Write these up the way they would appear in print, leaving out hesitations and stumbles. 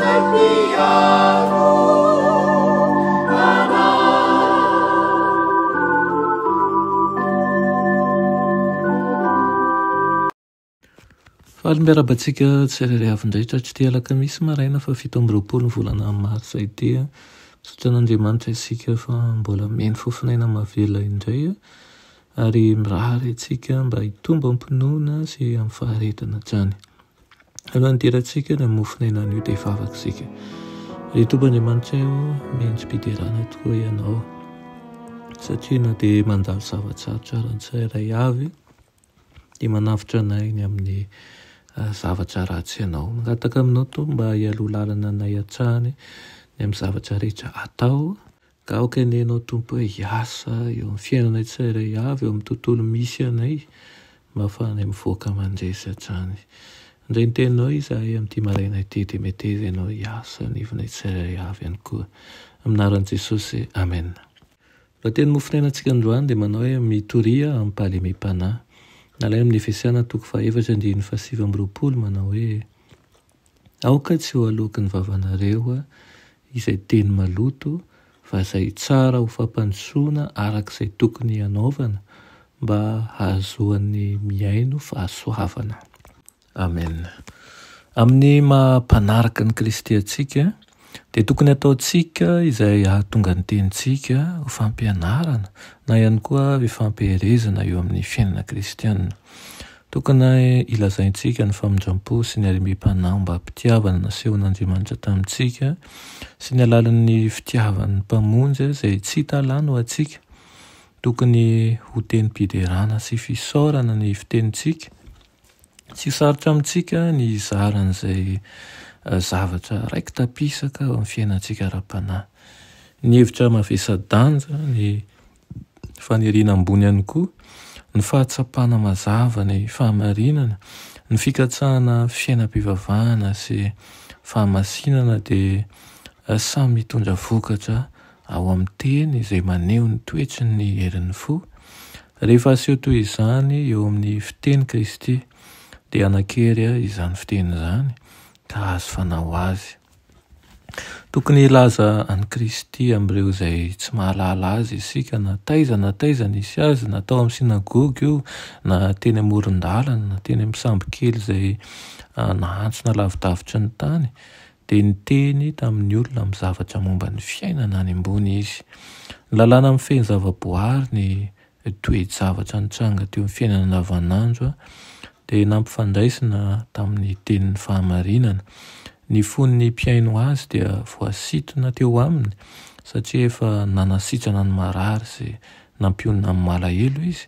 izay mpiaro anay. Faly miarahaba antsika tsirairay avy indray tratr'ity alakamisy maraina faha 27 ny volana marsa ity. Misaotra an'Andriamanitra isika fa mbola mino fofon'aina mahavelona indray ary mirary antsika mba hitombo am-pinoana sy amin'ny faharetana hatrany. Alohan'ny hidirantsika ny amin'ny mofon'aina anio dia hivavaka isika. Ry Tompo Andriamanitra o, mendri-piderana tokoa Ianao satria na dia mandalo zava-tsarotra ary ny tsirairay avy dia manavotra anay ny amin'ny zavatra ratsy Ianao. Mangataka Aminao Tompo mba hialoha lalana anay hatrany ny amin'ny zavatra rehetra atao. Ka aoka anie Ianao Tompo hoe hiasa eo amin'ny fiainanay tsirairay avy, eo amin'ny tontolo misy anay, mba hahafahanay mivoaka mandresy hatrany. Handray ny Teninao izahay amin'ity maraina ity, dia meteza Ianao hiasa anivonay tsirairay avy ihany koa. Amin'ny anaran'i Jesosy, Amena. Lohateny mofonainantsika androany dia manao hoe Mitoria amim-pahalemem-panahy. Nalaina amin'ny Efesiana toko fahaefatra andininy fahasivy amby 20 manao hoe, Aoka tsy ho aloaky ny vavanareo izay teny maloto fa izay tsara ho fampandrosoana araka izay tokony hanaovana mba hahazoan'ny mihaino fahasoavana. Amen. Amin'ny maha mpanaraka an'i Kristy antsika dia tokony hataontsika izay hahatonga ny tenintsika ho fampianarana na ihany koa fifampiherezana eo amin'ny fiainana kristiana. Tokony hilazaintsika ny famindram-po sy ny haremem-panahy ombam-pitiavana nasehon'Andriamanitra tamintsika sy ny alalan'ny fitiavan'ny Mpamonjy izay tsy hita lany ho antsika. Tokony ho tenim-piderana sy fisaorana ny fitenintsika. Tsy sarotra amintsika ny hizara an'izay zavatra raiki-tapisaka ao amin'ny fiainantsika ara-panahy. Ny hevitra mavesa-danja, ny faniriana ambony ihany koa, ny fahatsapana mazava ny fahamarinana, ny fikatsahana fiainam-pivavahana sy fahamasinana dia samy mitondra vokatra ao amin'ny teny izay maneho ny toetry ny herin'ny fo. Rehefa aseho toy izany eo amin'ny fiteny Kristy, dia hanan-kery izany fiteny izany ka azo fanao azy. Tokony hilaza an'i Kristy amin'ireo izay tsy mahalala azy isika na taiza na taiza nisy azy, na tao amin'ny synagoga io, na teny amoron-dalana, na teny amin'ny sambo kely izay nahantsona lavidavitry ny tany, dia niteny tamin'ny olona amin'ny zavatra momba ny fiainana any ambony izy. Ny lalàna mifehy ny zavaboary, ny toe-javatra nitranga teo amin'ny fiainana andavanandro dia nampifandraisina tamin'ny tenin'ny fahamarinana. Ny fon'ny mpihaino azy dia voasintona teo aminy satria efa nanasitrana ny marary sy nampionona ny malahelo izy,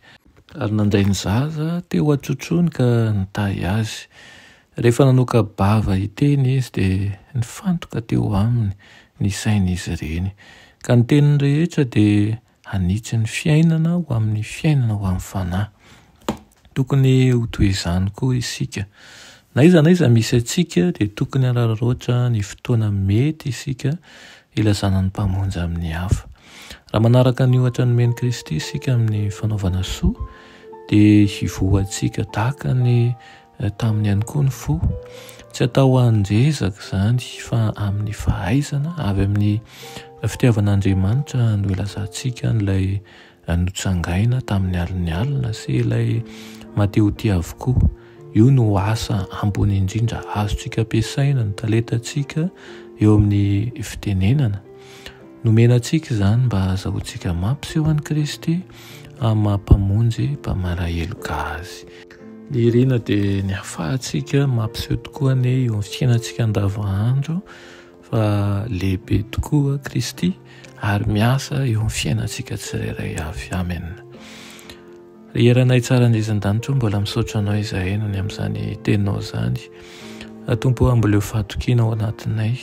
ary nandray ny zaza teo an-trotrony ka nitahy azy. Rehefa nanoka-bava hiteny izy dia nifantoka teo aminy ny sain'izy ireny, ka ny teniny rehetra dia hanitsy ny fiainana ho amin'ny fiainana ho amin'ny fanahy. Tokony ho toy izany koa isika. Na aiza na aiza misy antsika dia tokony hanararaotra ny fotoana mety isika hilazana ny Mpamonjy amin'ny hafa. Raha manaraka ny ohatra nomen'i Kristy isika amin'ny fanaovana soa dia hivoha antsika tahaka ny taminy ihany koa ny fo. Tsy atao anjezaka izany fa amin'ny fahaizana avy amin'ny fitiavan'Andriamanitra no ilazantsika an'ilay notsangaina tamin'ny alin'ny alina sy ilay matehotia avokoa. Io no asa ambony indrindra azontsika ampiasaina, ny talentantsika eo amin'ny fitenenana. Nomena antsika izany mba hahazahoantsika mampiseho an'i Kristy amin'ny maha Mpamonjy mpamara heloka Azy. Ny irina dia ny hahafahantsika mampiseho tokoa anie eo amin'ny fiainantsika andavanandro fa lehibe tokoa Kristy ary miasa eo amin'ny fiainantsika tsirairay avy. Amen. Ry Ranay tsara indrindra an-danitra o, mbola misaotra Anao izahay noho ny amin'izany teninao izany. Tompo o, amboleo fahatokiana ao anatinay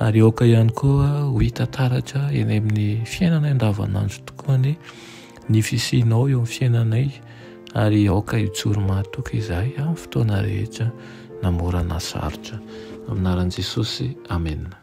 ary aoka ihany koa ho hita taratra eny amin'ny fiainanay andavanandro tokoa anie ny fisianao eo amin'ny fiainanay ary aoka hijoro mahatoky izahay amin'ny fotoana rehetra na mora na sarotra. Amin'ny anaran'i Jesosy, Amena.